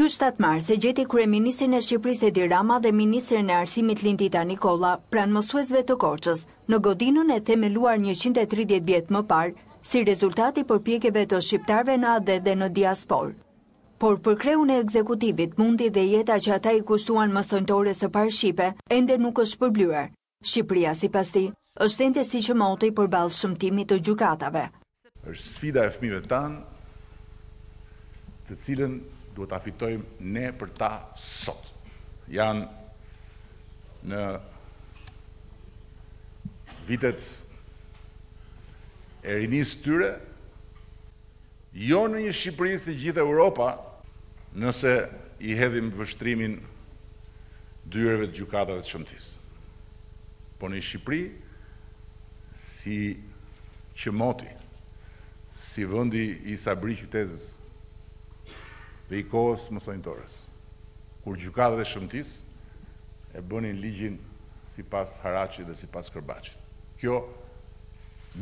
Ky 7 mars e gjeti kryeministrin e Shqipërisë Edi Rama dhe ministren e Arsimit Lindita Nikolla pranë mësuesve të Korçës, në godinën e themeluar 130 vjet më parë, si rezultat i përpjekjeve të shqiptarëve në atdhe dhe në diasporë. Por për kreun e ekzekutivit, mundi dhe jeta që ata i kushtuan mësonjtores së parë shqipe, ende nuk është shpërblyer. Shqipëria, sipas tij, është ende si qëmoti përballë shëmtimit të gjykatave. Është sfida e fëmijëve tanë, të cilën duhet ta fitojmë ne për ta sot. Janë në vitet e rinisë tyre, Jo në një Shqipëri si gjithë Europa, nëse i hedhim vështrimin dyerve të gjykatave të shëmtisë. Po në një Shqipëri si qëmoti, si vendi i Sabri Qytezës dhe i kohës mësonjtores, kur gjykatat e shëmtisë e bënin ligjin sipas haraçit dhe sipas kërbaçit. Kjo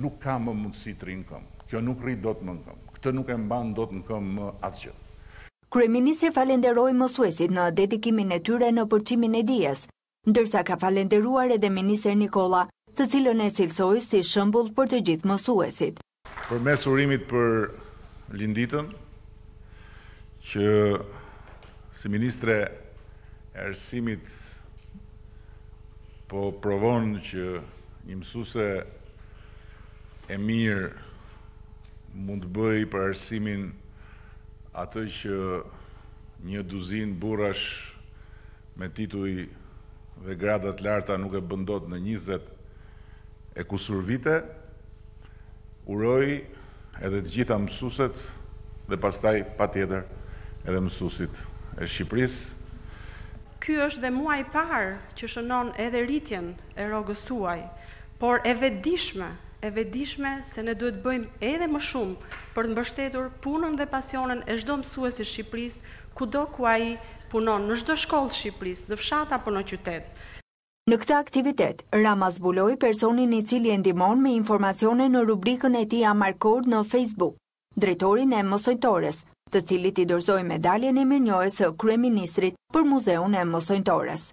nuk ka më mundësi të rrijë në këmbë. Kjo nuk rri dot më në këmbë. Këtë nuk e mban dot në këmbë më asgjë. Kryeministri falenderoi mësuesit në dedikimin e tyre në përçimin e dijes, ndërsa ka falenderuar edhe ministren Nikolla, të cilën e cilësoi si shembull për të gjithë mësuesit. Përmes urimit për Linditën, që si ministre e Arsimit po provon që një mësuese e mirë mund të bëjë për arsimin atë që një duzinë burrash me tituj dhe grada të larta nuk e bën dot në 20 e kusur vite, uroj edhe të gjitha mësueset dhe pastaj patjetër edhe mësuesit e Shqipërisë. Ky është dhe muaji i parë që shënon edhe rritjen e rrogës suaj, por e vetëdijshme, e vetëdijshme se ne duhet të bëjmë edhe më shumë për të mbështetur punën dhe pasionin e çdo mësuesi të Shqipërisë, kudo ku ai punon, në çdo shkollë të Shqipërisë, në fshat apo në qytet. Në këtë aktivitet, Rama zbuloi personin i cili e ndihmon me informacione në rubrikën e tij Amarcord në Facebook, drejtorin e Mësonjtores, të cilit i dorëzoi medaljen e mirënjohjes së kryeministrit për Muzeun e Mësonjtores.